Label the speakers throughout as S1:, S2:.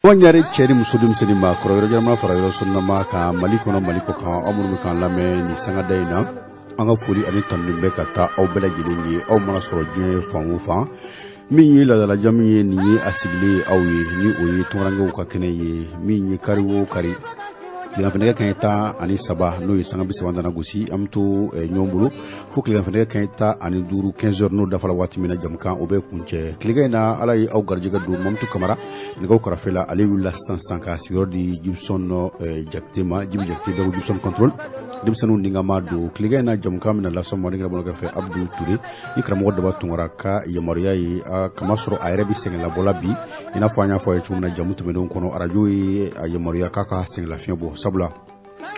S1: Ɲare cɛ ni muso, denmisɛnnin, maa kɔrɔ, yɔrɔ jalama fara yɔrɔ sunnama kan, Mali kɔnɔ, Mali kɔ kan, aw minnu bɛ k'an lamɛn nin sangada in na, an ka foli ani tanuni bɛ ka taa aw bɛɛ lajɛlen ye, aw mana sɔrɔ diɲɛ fan o fan. Min ye laadalajamu ye, nin ye a sigilen ye aw ye, ni o ye tunkarankew ka kɛnɛ ye, min ye kari o kari tileganfɛnɛgɛ kaɲɛ 13, n'o ye sanga 30 dana gosi, an bɛ to ɲɔgɔn bolo fo tileganfɛnɛgɛ kaɲɛ 15, 15 heures. N'o dafala waati min na, jamukan o bɛ kuncɛ. Tilegan in na, Ala ye aw garijɛgɛ don Mamutu Kamara nɛgɛw karafe la. Ale wulila sisan sisan ka sigiyɔrɔ di Gibson Jakite ma, Jibi Jakite bɛɛ ko Gibson Control. Denmisɛnninw ni ka ma don tilegan in na, jamukan bɛna lasɔn ma ne kɛra fɛ Abdu Ture ni karamɔgɔ Daba Tunkara ka yamaruya ye. Kama sɔrɔ a yɛrɛ bɛ sɛgɛnlabɔla bi, i n'a fɔ an y'a fɔ a ye cogo min na jamu tɛmɛnenw kɔnɔ, arajo ye a yamaruya k'a ka sɛgɛnlafiɲɛ bɔ, sabula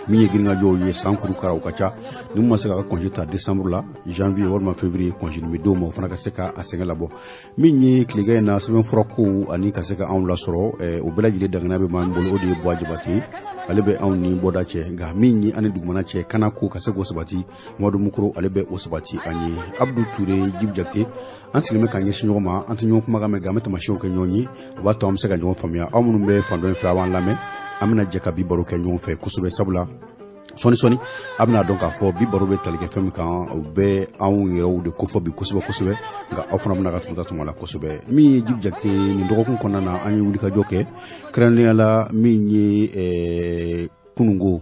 S1: min ye girinkajɔw ye, san kuru kara u ka ca. Ni ma se ka congé ta décembre la, janvier walima février, congé nin bɛ d'o ma, o fana ka se ka a sɛgɛn labɔ. Min ye tilegan in na sɛbɛn fura kow ani ka se ka anw lasɔrɔ, o bɛɛ lajɛlen danganiya bɛ maa min bolo, o de ye Buwa Jabate. Ale bɛ anw ni bɔda cɛ, nka min ye an ni dugumana cɛ kana ko ka se k'o sabati, Mamadu Mukoro, ale bɛ o sabati an ye. Abdu Ture, Jibi Jakite, an sigilen bɛ k'an ɲɛsin ɲɔgɔn ma. An tɛ ɲɔgɔn kumakan mɛn, nka an bɛ tamasiyɛnw kɛ ɲɔgɔn ye, o b'a to an bɛ se ka ɲɔgɔn faamuya. Aw minnu bɛ fan dɔ in fɛ, a b'an lamɛn, an bɛna jɛ ka bi baro kɛ ɲɔgɔn fɛ kosɛbɛ, sabula sɔɔni sɔɔni a bɛna dɔn k'a fɔ bi baro bɛ tali kɛ fɛn min kan. O bɛ anw yɛrɛw de kofɔ bi kosɛbɛ kosɛbɛ, nka aw fana bɛna ka tumuta tuma la kosɛbɛ. Min ye Jibi Jakite, nin dɔgɔkun kɔnɔna na, an ye wulikajɔ kɛ, kɛrɛnkɛrɛnnenya la min ye kununko,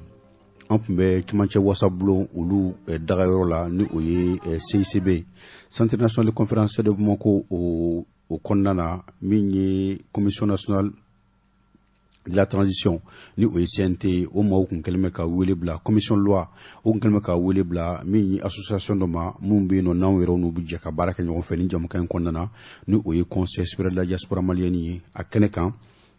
S1: an tun bɛ cɛmancɛ wasabulon olu dagayɔrɔ la, ni o ye CICB, Centre national de conférence de Bamako. O kɔnɔna na, min ye Commission nationale de la transition, ni o ye CNT, o maaw kun kɛlen bɛ ka wele bila, commission loi o kun kɛlen bɛ ka wele bila min ye association dɔ ma, minnu bɛ yen nɔ, n'anw yɛrɛw n'u bɛ jɛ ka baara kɛ ɲɔgɔn fɛ ni jamukan in kɔnɔna na, ni o ye Conseil supérieur de la diaspora malienne ye. A kɛnɛ kan,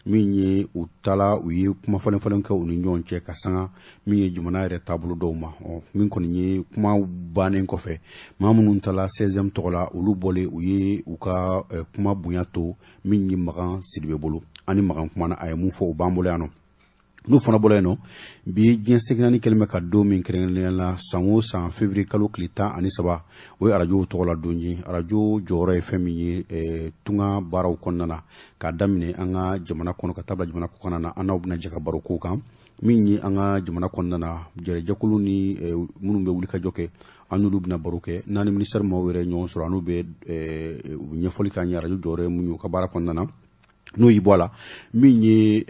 S1: min ye u taala, u ye kuma falen falen kɛ u ni ɲɔgɔn cɛ ka sanga min ye jamana yɛrɛ taabolo dɔw ma. Ɔ, min kɔni ye kuma bannen kɔfɛ, maa minnu taala 16e tɔgɔ la, olu bɔlen, u ye u ka kuma bonya to min ye Makan Sidibe bolo. Ani Makan kumana, a ye mun fɔ, o b'an bolo yan nɔ. N'o fana bɔra yen nɔ, bi diɲɛ seginani kɛlen bɛ ka don min kɛrɛnkɛrɛnnenya la, san o san février kalo tile 13, o ye arajow tɔgɔ la don ye. Arajo jɔyɔrɔ ye fɛn min ye tunga baaraw kɔnɔna na, k'a daminɛ an ka jamana kɔnɔ ka taa bila jamana kɔnɔna na, an n'aw bɛna jɛ ka baro kow kan. Min ye an ka jamana kɔnɔna na jɛrɛjɛkulu ni minnu bɛ wulikajɔ kɛ, an n'olu bɛna baro kɛ. N'an ni ministère maaw yɛrɛ ɲɔgɔn sɔrɔ, an n'u bɛ ɲɛfɔli k'an ye arajo jɔyɔrɔ ye mun ye u ka baara kɔnɔna na. N'o y'i bɔ a la, min ye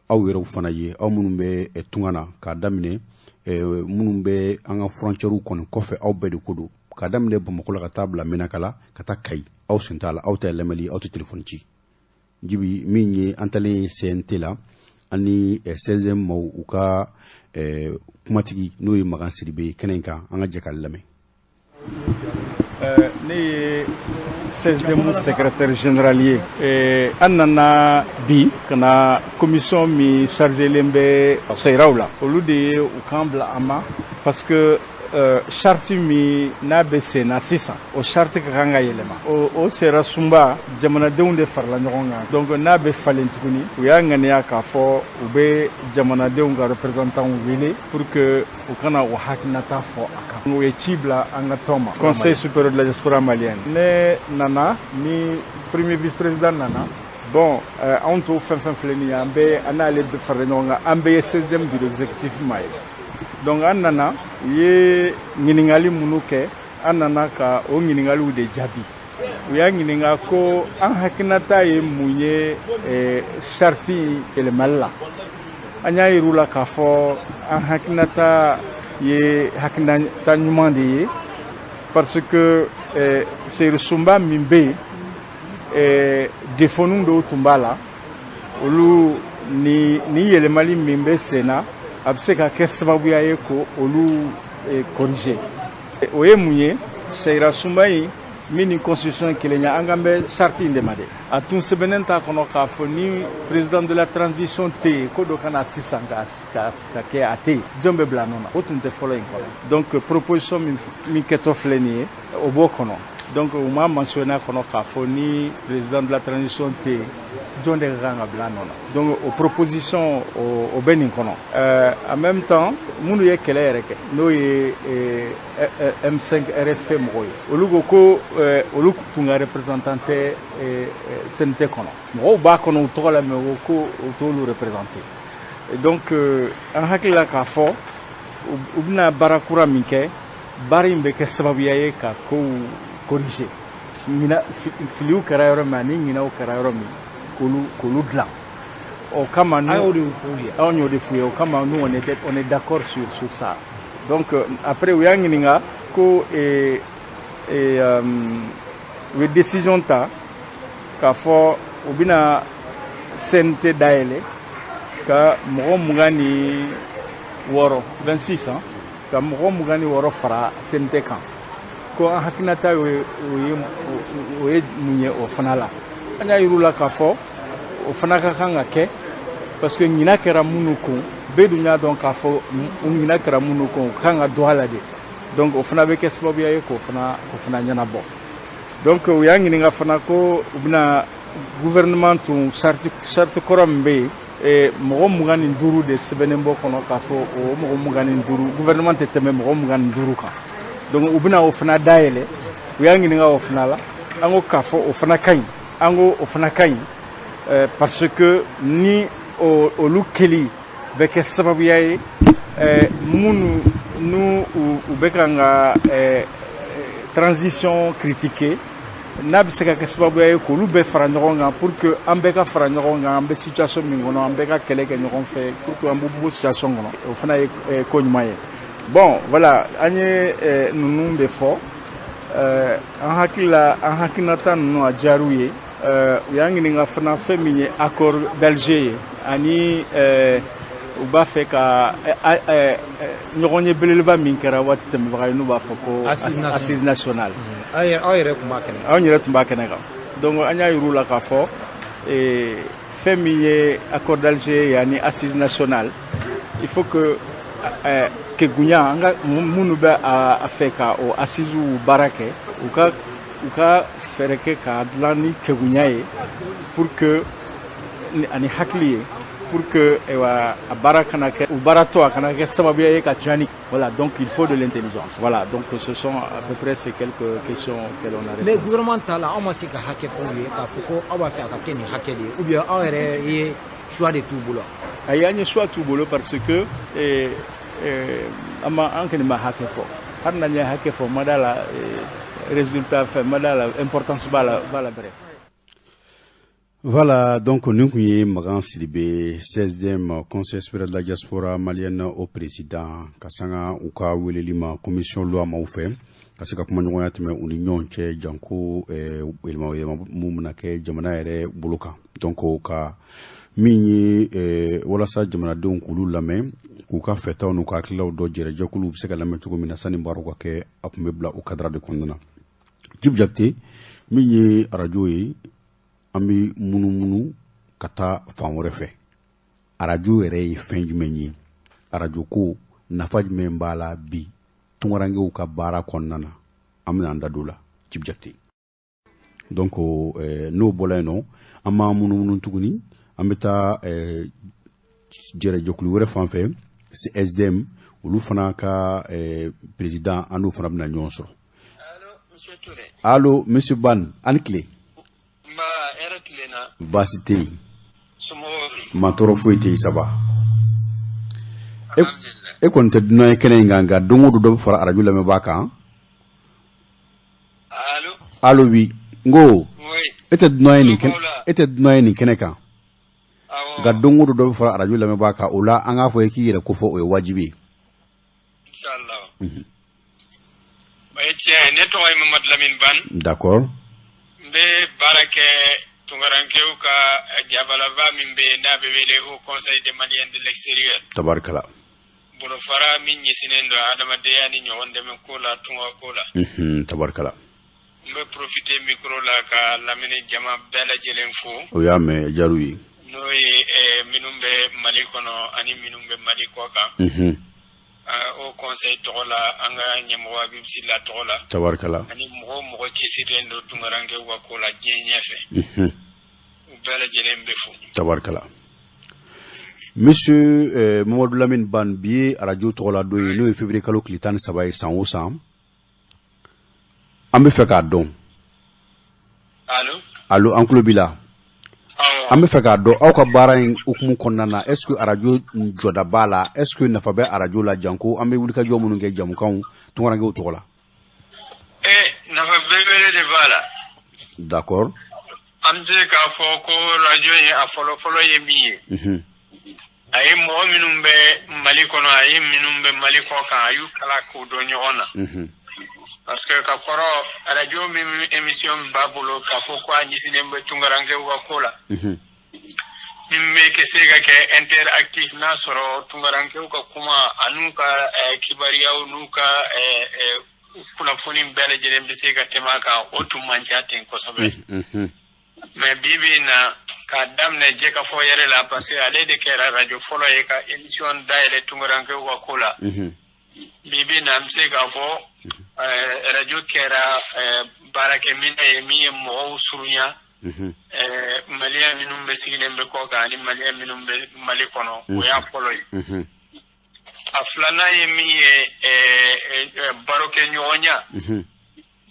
S1: aw yɛrɛw fana ye, aw minnu bɛ tunga na, k'a daminɛ minnu bɛ an ka frontières kɔni kɔfɛ, aw bɛɛ de ko don, k'a daminɛ Bamakɔ la ka taa bila Menaka ka taa Kayi, aw sen t'a la, aw tɛ lamɛnli, aw tɛ téléphone ci. Jibi, min ye an talen CNT la, ani 16e maaw u ka kumatigi, n'o ye Makan Sidibe ye kɛnɛ in kan, an ka jɛ k'a lamɛn.
S2: Ne ye CSDM secrétaire général ye. An nana bi ka na commission min chargélen bɛ sariyaw la, olu de ye u kan bila an ma, parce que charte min n'a bɛ sen na sisan, o charte ka kan ka yɛlɛma. O sera sunba, jamanadenw de farala ɲɔgɔn kan. Donc n'a bɛ falen tuguni, u y'a ŋaniya k'a fɔ u bɛ jamanadenw ka représentant wele pour que u kana o hakilinata fɔ a kan. U ye ci bila an ka tɔn ma, Conseil supérieur de la diaspora malienne. Ne nana ni premier vice président nana. Bon, anw to fɛn fɛn filɛ nin ye, an bɛɛ, an n'ale bɛ farala ɲɔgɔn kan, an bɛɛ ye 16e bureau exécutif ma ye. Donc an nana, u ye ɲininkali minnu kɛ, an nana ka o ɲininkaliw de jaabi. U y'a ɲininka ko an hakilinata ye mun ye charte yɛlɛmali la. An y'a yir'u la k'a fɔ an hakilinata ye hakilinata ɲuman de ye, parce que serisunba min bɛ yen, défaut dɔw tun b'a la. Olu ni yɛlɛmali min bɛ sen na, a bɛ se ka kɛ sababuya ye ko olu corriger. O ye mun ye? Sariya sunba in min ni constitution kelen ye, an kan bɛ charte in de ma dɛ. A tun sɛbɛnnen t'a kɔnɔ k'a fɔ ni président de la transition tɛ yen, ko dɔ ka na sisan ka kɛ, a tɛ yen, jɔn bɛ bila a nɔ na? O tun tɛ fɔlɔ in kɔnɔ. Donc proposition min kɛtɔ filɛ nin ye, o b'o kɔnɔ. Donc u m'a mentionné a kɔnɔ k'a fɔ ni président de la transition tɛ yen. Jɔn de ka kan ka bila a nɔ na? Donc o proposition o bɛ nin kɔnɔ. En même temps, minnu ye kɛlɛ yɛrɛ kɛ, n'o ye M5 RFP mɔgɔw ye, olu ko ko olu tun ka représentant tɛ CNT kɔnɔ. Mɔgɔw b'a kɔnɔ u tɔgɔ la, mais u ko ko u t'olu représenter. Donc an hakili la k'a fɔ u bɛna baara kura min kɛ, baara in bɛ kɛ sababuya ye ka kow corriger. Ɲina filiw kɛra yɔrɔ min ani ɲinɛw kɛra yɔrɔ min, k'olu dilan. O kama,
S3: a y'o de f'u ye.
S2: Anw y'o de f'u ye. O kama, nous, on est d'accord sur ça. Donc après, u y'an ɲininka ko u ye décision ta k'a fɔ u bɛna CNT dayɛlɛ ka mɔgɔ 26, 26 ans, ka mɔgɔ 26 fara CNT kan, ko an hakilinata ye o ye mun ye o fana la. An y'a yir'u la k'a fɔ o fana ka kan ka kɛ, parce que ɲina kɛra minnu kun, bɛɛ dun y'a dɔn k'a fɔ ɲina kɛra minnu kun, u kan ka don a la de. Donc o fana bɛ kɛ sababuya ye k'o fana ɲɛnabɔ. Donc u y'a ɲininka fana ko u bɛna gouvernement tun charte kɔrɔ min bɛ yen, mɔgɔ 25 de sɛbɛnnen bɔ kɔnɔ, k'a fɔ o mɔgɔ 25, gouvernement tɛ tɛmɛ mɔgɔ 25 kan. Donc u bɛna o fana dayɛlɛ. U y'a ɲininka o fana la. An ko k'a fɔ o fana ka ɲi. An ko o fana ka ɲi, parce que ni olu kɛli bɛ kɛ sababuya ye, minnu n'u u bɛ kan ka transition critiquer, n'a bɛ se ka kɛ sababuya ye k'olu bɛɛ fara ɲɔgɔn kan, pour que an bɛɛ ka fara ɲɔgɔn kan, an bɛ situation min kɔnɔ, an bɛɛ ka kɛlɛ kɛ ɲɔgɔn fɛ pour que an bɛ bɔ situation kɔnɔ, o fana ye ko ɲuman ye. Bon, voilà, an ye ninnu de fɔ. An hakili la, an hakilinata ninnu a diyar'u ye. U y'an ɲininka fana fɛn min ye accord d'Alger ye, ani u b'a fɛ ka ɲɔgɔn ye belebeleba min kɛra waati tɛmɛbaga ye, n'u b'a fɔ ko assise nationale.
S3: Aw yɛrɛ tun b'a kɛnɛ.
S2: Anw yɛrɛ tun b'a kɛnɛ kan. Donc an y'a yir'u la k'a fɔ fɛn min ye accord d'Alger ye ani assise nationale, il faut que kegunya, an ka minnu bɛ a fɛ ka o assise baara kɛ, u ka fɛɛrɛ kɛ k'a dilan ni kegunya ye, pour que ani hakili ye, pour que ayiwa a baara kana kɛ, u baara tɔ a kana kɛ sababuya ye ka tiɲɛni. Voilà, donc il faut de l'intelligence. Voilà, donc ce sont à peu près ces quelques questions auxquelles on a répondu.
S3: Mais gouvernement ta la, aw ma se ka hakɛ fɔ u ye k'a fɔ ko aw b'a fɛ a ka kɛ nin hakɛ de ye, ou bien aw yɛrɛ ye choix de t'u bolo?
S2: Ayi, an ye choix t'u bolo, parce que an ma, an kɔni ma hakɛ fɔ. Hali n'an ye hakɛ fɔ, ma da la résultat fɛ, ma da la importance b'a la bɛrɛ.
S1: Voilà, donc nin kun ye Magan Sidibe, 16e Conseil supérieur de la diaspora malienne, au président, ka sanga u ka weleli ma commission loi maaw fɛ, ka se ka kumaɲɔgɔnya tɛmɛ u ni ɲɔgɔn cɛ, janko yɛlɛma yɛlɛma mun bɛna kɛ jamana yɛrɛ bolo kan. Donc ka min ye walasa jamanadenw k'olu lamɛn, k'u ka fɛtaw n'u ka hakililaw dɔ jɛrɛjɛkuluw bɛ se ka lamɛn cogo min na sani baaraw ka kɛ, a tun bɛ bila o cadre de kɔnɔna na. Jibu Jakite, min ye arajo ye, an bɛ munumunu ka taa fan wɛrɛ fɛ. Arajo yɛrɛ ye fɛn jumɛn ye? Arajo ko nafa jumɛn b'a la bi tunkarankew ka baara kɔnɔna na? An bɛna an da don o la. Jibu Jakite, donc n'o bɔra yen nɔ, an b'an munumunu tuguni, an bɛ taa jɛrɛjɛkulu wɛrɛ fan fɛ, SDM, olu fana ka président, an n'o fana bɛna ɲɔgɔn sɔrɔ. Allo, monsieur Ban, an tile.
S4: Nba, hɛrɛ tilenna.
S1: Baasi tɛ yen.
S4: Somɔgɔw bɛ?
S1: Ma tɔɔrɔ foyi tɛ yen, saba.
S4: Alhamdulilayi.
S1: E kɔni tɛ dunan ye kɛnɛ in kan, nka don o don dɔ bɛ fara arajo lamɛnbaa kan.
S4: Allo.
S1: Allo, oui, n ko
S4: Oui.
S1: e tɛ dunan ye nin kɛnɛ
S4: Somɔgɔw la?
S1: E tɛ dunan ye nin kɛnɛ kan.
S4: Awɔ.
S1: Nka don o don dɔ bɛ fara arajo lamɛnbaa kan. O la, an k'a fɔ i k'i yɛrɛ ko fɔ, o ye wajibi ye.
S4: Inshallah. O ye tiɲɛ ye, ne tɔgɔ ye Mamadu Lamine Ban. N bɛ baara kɛ tunkarankew ka jabalaba min bɛ yen, n'a bɛ wele Haut Conseil des Maliens de l'extérieur.
S1: Tabarikala.
S4: Bolofara min ɲɛsinnen don adamadenya ni ɲɔgɔn dɛmɛ ko la, tunga ko la.
S1: Tabarikala.
S4: N bɛ profiter micro la ka lamini jama bɛɛ lajɛlen fo.
S1: O y'a mɛn, jar'u ye.
S4: N'o ye minnu bɛ Mali kɔnɔ ani minnu bɛ Mali kɔ kan. Haut Conseil tɔgɔ la, an ka ɲɛmɔgɔ Habib Sylla tɔgɔ la.
S1: Tabarikala.
S4: Ani mɔgɔ o mɔgɔ cɛsirilen don tunkarankew ka ko la diɲɛ ɲɛfɛ. U bɛɛ lajɛlen bɛ fo.
S1: Tabarikala. Monsieur Mamadou Lamine Ban, bi ye arajo tɔgɔla don ye, n'o ye février kalo tile 13 ye san o san. An bɛ fɛ k'a dɔn.
S4: Allo.
S1: Allo, an tulo b'i la. An bɛ fɛ k'a dɔn aw ka baara in hukumu kɔnɔna na, est ce que arajo jɔda b'a la, est ce que nafa bɛ arajo la, janko an bɛ wulikajɔ minnu kɛ jamukanw tunkarankew tɔgɔ la?
S4: Nafa belebele de b'a la.
S1: D'accord.
S4: An bɛ se k'a fɔ ko rajo ye a fɔlɔ-fɔlɔ ye min ye. A ye mɔgɔ minnu bɛ Mali kɔnɔ, a ye minnu bɛ Mali kɔ kan, a y'u kala k'u dɔn ɲɔgɔn na. Parce que ka kɔrɔ, arajo min émission b'a bolo k'a fɔ ko a ɲɛsinnen bɛ tunkarankew ka ko la, min bɛ kɛ se ka kɛ interactif, n'a sɔrɔ tunkarankew ka kuma an'u ka kibariyaw n'u ka kunnafoni bɛɛ lajɛlen bɛ se ka tɛmɛ a kan, o tun man ca ten kosɛbɛ. Mais bi bi in na, k'a daminɛ Jɛkafɔ yɛrɛ la, parce que ale de kɛra rajo fɔlɔ ye ka émission dayɛlɛ tunkarankew ka ko la. Bi bi in na, an bɛ se k'a fɔ rajo kɛra baarakɛminɛ ye min ye mɔgɔw surunya, maliyɛn minnu bɛ sigilen bɛ kɔ kan ani maliyɛn minnu bɛ Mali kɔnɔ. O y'a fɔlɔ ye. A filanan ye min ye, barokɛɲɔgɔnya,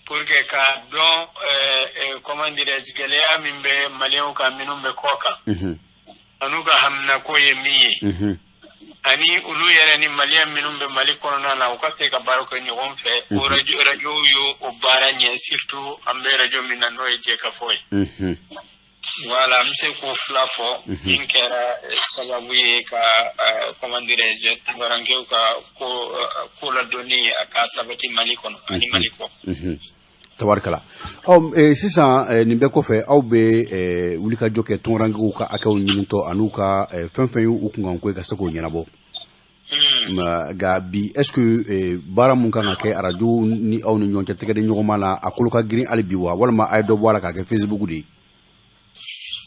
S4: pour que k'a dɔn, comment dirais-je, gɛlɛya min bɛ maliyɛnw kan minnu bɛ kɔ kan, an'u ka haminako ye min ye, ani olu yɛrɛ ni maliyɛn minnu bɛ Mali kɔnɔna na, u ka se ka baara kɛ ɲɔgɔn fɛ. O rajo y'o o baara ɲɛ, surtout an bɛ rajo min na, n'o ye Jɛkafɔ ye. Voilà, an bɛ se k'o fila fɔ min kɛra sababu ye ka, comment dirais-je, tunkarankew ka ko ladɔnni a ka sabati Mali kɔnɔ ani Mali kɔ.
S1: Tabarikala. Ɔ, sisan, nin bɛɛ kɔfɛ, aw bɛ wulikajɔ kɛ tunkarankew ka hakɛw ɲinitɔ an'u ka fɛn fɛn y'u kunkanko ye ka se k'o ɲɛnabɔ. Nka bi, est ce que baara mun kan ka kɛ arajo ni aw ni ɲɔgɔn cɛ tɛgɛ di ɲɔgɔn ma la, a kolo ka girin hali bi wa, walima a ye dɔ bɔ a la k'a kɛ Facebook de ye?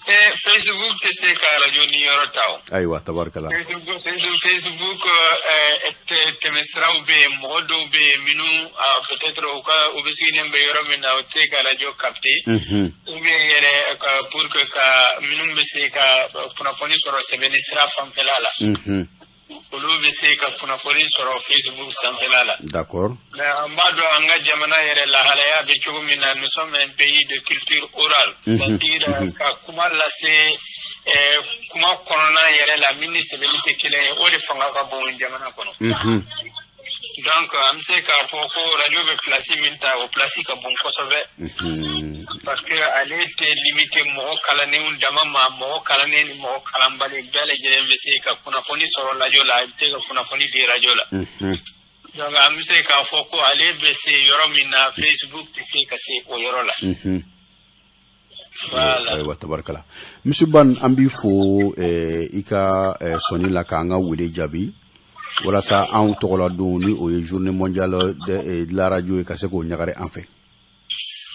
S4: Facebook tɛ se ka rajo ni yɔrɔ ta o.
S1: Ayiwa, tabarikala.
S4: Facebook tɛmɛsiraw bɛ yen, mɔgɔ dɔw bɛ yen minnu peut-être u ka u bɛ sigilen bɛ yɔrɔ min na, u tɛ se ka rajo capter, ou bien yɛrɛ ka pour que ka minnu bɛ se ka kunnafoni sɔrɔ sɛbɛnni sira fanfɛla la, olu bɛ se ka kunnafoni sɔrɔ Facebook sanfɛla la. Mais an b'a dɔn an ka jamana yɛrɛ lahalaya bɛ cogo min na, nous sommes un pays de culture orale, c'est-à-dire ka kuma lase kuma kɔnɔna yɛrɛ la min ni sɛbɛnni tɛ kelen ye, o de fanga ka bon jamana kɔnɔ. Donc an bɛ se k'a fɔ ko rajo bɛ place min ta, o place ka bon kosɛbɛ, parce que ale tɛ limité mɔgɔ kalannenw dama ma. Mɔgɔ kalannen ni mɔgɔ kalanbali bɛɛ lajɛlen bɛ se ka kunnafoni sɔrɔ rajo la, a bɛ se ka kunnafoni di rajo la. Donc an bɛ se k'a fɔ ko ale bɛ se yɔrɔ min na, Facebook tɛ se ka se o yɔrɔ la. Voilà.
S1: Ayiwa, tabarikala. Monsieur Ban, an b'i fo i ka sɔnni la k'an ka wele jaabi walasa anw tɔgɔla don, ni o ye Journée mondiale de la radio ye, ka se k'o ɲagari an fɛ.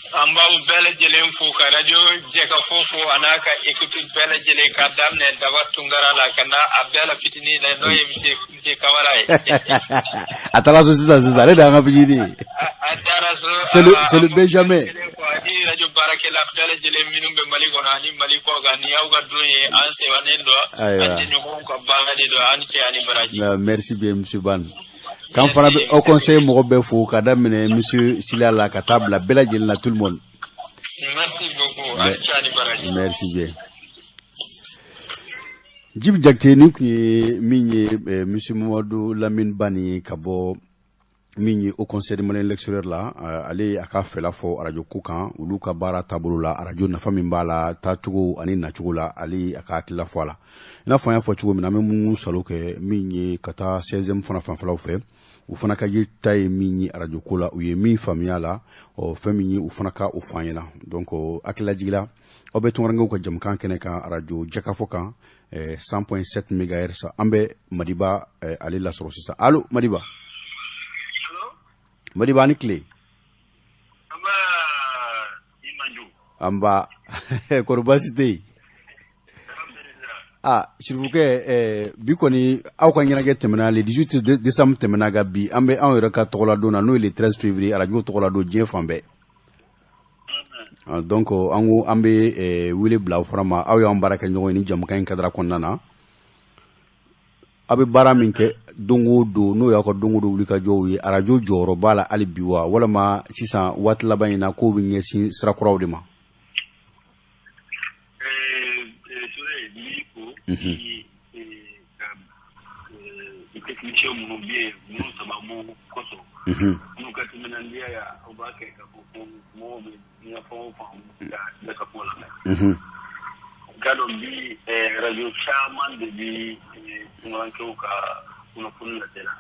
S4: An b'aw bɛɛ lajɛlen fo, ka rajo Jɛkafɔ fo a n'a ka équipe bɛɛ lajɛlen, ka daminɛ Daba Tunkara la ka na a bɛɛ la fitinin la, n'o ye monsieur Kamara ye.
S1: A taara so sisan sisan, ale de y'an ka fitinin ye.
S4: A taara so.
S1: C'est le Benjamin.
S4: Ani rajo baarakɛla bɛɛ lajɛlen minnu bɛ Mali kɔnɔ ani Mali kɔ kan, ni aw ka don ye, an sɛbɛnnen don, an jɛɲɔgɔnw ka baara de don. An cɛ ani baraji.
S1: Merci bien, monsieur Ban. K'an fana bɛ aw conseil mɔgɔ bɛɛ fo, ka daminɛ monsieur Sila la ka taa bila bɛɛ lajɛlen na, tout le monde.
S4: Merci beaucoup, ani cɛ ani baraji.
S1: Merci bien. Jibi Jakite, nin tun ye min ye monsieur Mamadou Lamine Bani ka bɔ min ye Haut Conseil des Maliens de l'extérieur la. Ale a ka fɛla fɔ arajo ko kan, olu ka baara taabolo la, arajo nafa min b'a la, taacogo ani nacogo la, ale a ka hakilila fɔ a la. I n'a fɔ an y'a fɔ cogo min na, an bɛ mun salo kɛ min ye ka taa 16e fana fanfɛlaw fɛ, u fana ka ye ta ye min ye arajo ko la, u ye min faamuya la, ɔ, fɛn min ye, u fana ka o fɔ an ɲɛna. Donc hakililajigila, aw bɛ tunkarankew ka jamukan kɛnɛ kan, arajo Jɛkafɔ kan, 100.7 mégahertz. An bɛ Madiba ale lasɔrɔ sisan. Allo Madiba. Madiba, ani tile. An ba, kɔri baasi tɛ yen? Ah, Sirifukɛ, bi kɔni aw ka ɲɛnajɛ tɛmɛna le 18 décembre tɛmɛna, ka bi an bɛ anw yɛrɛ ka tɔgɔla don na, n'o ye le 13 février, arajo tɔgɔla don diɲɛ fan bɛɛ. Donc an ko an bɛ wele bila aw fana ma, aw y'an baara kɛ ɲɔgɔn ye ni jamukan in cadre kɔnɔna na. Aw bɛ baara min kɛ don o don, n'o y'aw ka don o don wulikajɔw ye, arajo jɔyɔrɔ b'a la hali bi wa, walama sisan waati laban in na k'o bɛ ɲɛsin sira kuraw de ma?
S4: Ture, n'i ko i technicien minnu bɛ yen, minnu sababu kosɔn, minnu ka timinandiya ya, u b'a kɛ ka fɔ ko mɔgɔw bɛ diɲɛ fɛn o fan ka bɛɛ ka kuma lamɛn. K'a dɔn bi, radio caman de bi tunkarankew ka kunnafoni lase la,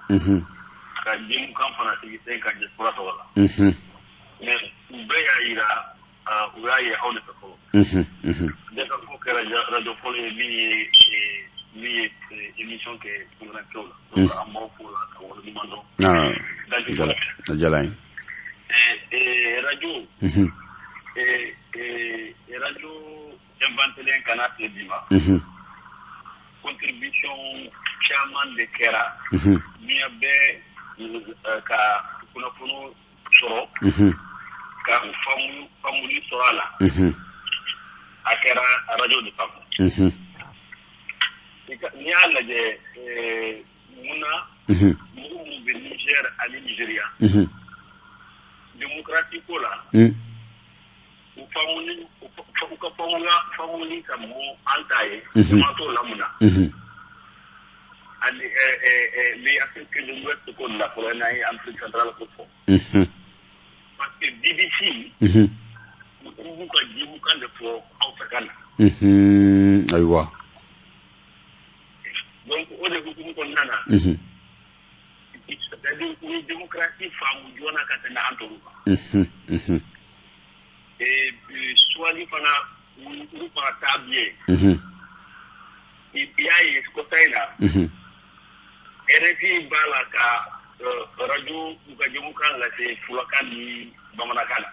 S4: ka jɛmukan fana sigi sen kan diaspora tɔgɔ la. Mais u bɛɛ y'a yira, u y'a ye aw de fɛ fɔlɔ. Bɛɛ ka ko kɛra radio fɔlɔ ye min ye émission kɛ tunkarankew la. Donc an b'aw fo la ka waleɲuman dɔn.
S1: A diyara n
S4: ye. Radio inventé ka na se bi ma, contribution caman de kɛra diɲɛ bɛɛ ka kunnafoni sɔrɔ, ka faamuli sɔrɔ a la. A kɛra radio de fan. N'i y'a lajɛ, mun na mɔgɔ minnu bɛ Niger ani Nigeria, démocratie ko la, u faamuli, u ka faamuli ka bon an ta ye, jama t'o la mun na? Ani ni Afrique de l'Ouest ko la fɔlɔ, n'an ye Afrique centrale ko fɔ, parce que BBC, u b'u ka jɛmukan de fɔ aw fɛ ka na.
S1: Ayiwa.
S4: Donc o de hukumu kɔnɔna na, c'est-à-dire u ye démocratie faamu joona ka tɛmɛ an tɔw kan. Suwali fana, olu fana t'a bilen. I y'a ye kɔsa in na, RFI b'a la ka radio u ka jɛmukan lase fulakan ni bamanankan na,